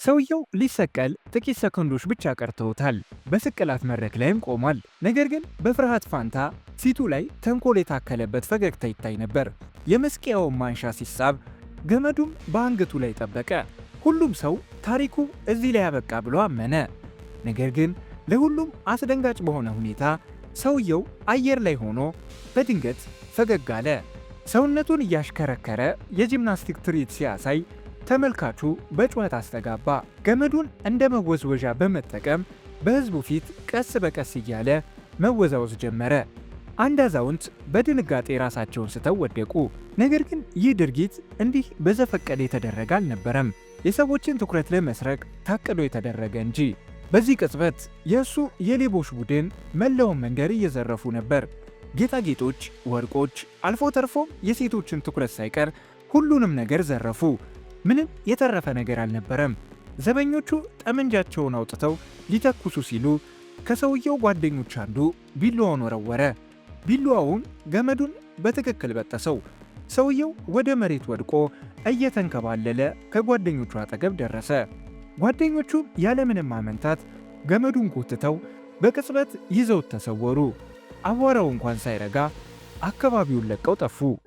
ሰውየው ሊሰቀል ጥቂት ሰከንዶች ብቻ ቀርተውታል። በስቅላት መድረክ ላይም ቆሟል። ነገር ግን በፍርሃት ፋንታ ፊቱ ላይ ተንኮል የታከለበት ፈገግታ ይታይ ነበር። የመስቀያውን ማንሻ ሲሳብ ገመዱም በአንገቱ ላይ ጠበቀ። ሁሉም ሰው ታሪኩ እዚህ ላይ ያበቃ ብሎ አመነ። ነገር ግን ለሁሉም አስደንጋጭ በሆነ ሁኔታ ሰውየው አየር ላይ ሆኖ በድንገት ፈገግ አለ። ሰውነቱን እያሽከረከረ የጂምናስቲክ ትርኢት ሲያሳይ ተመልካቹ በጩኸት አስተጋባ። ገመዱን እንደ መወዝወዣ በመጠቀም በሕዝቡ ፊት ቀስ በቀስ እያለ መወዛወዝ ጀመረ። አንድ አዛውንት በድንጋጤ ራሳቸውን ስተው ወደቁ። ነገር ግን ይህ ድርጊት እንዲህ በዘፈቀደ የተደረገ አልነበረም፣ የሰዎችን ትኩረት ለመስረቅ ታቅዶ የተደረገ እንጂ። በዚህ ቅጽበት የእሱ የሌቦች ቡድን መላውን መንደር እየዘረፉ ነበር። ጌጣጌጦች፣ ወርቆች፣ አልፎ ተርፎም የሴቶችን ትኩረት ሳይቀር ሁሉንም ነገር ዘረፉ። ምንም የተረፈ ነገር አልነበረም። ዘበኞቹ ጠመንጃቸውን አውጥተው ሊተኩሱ ሲሉ ከሰውየው ጓደኞች አንዱ ቢላዋውን ወረወረ። ቢላዋውን ገመዱን በትክክል በጠሰው። ሰውየው ወደ መሬት ወድቆ እየተንከባለለ ከጓደኞቹ አጠገብ ደረሰ። ጓደኞቹ ያለምንም ማመንታት ገመዱን ጎትተው በቅጽበት ይዘውት ተሰወሩ። አቧራው እንኳን ሳይረጋ አካባቢውን ለቀው ጠፉ።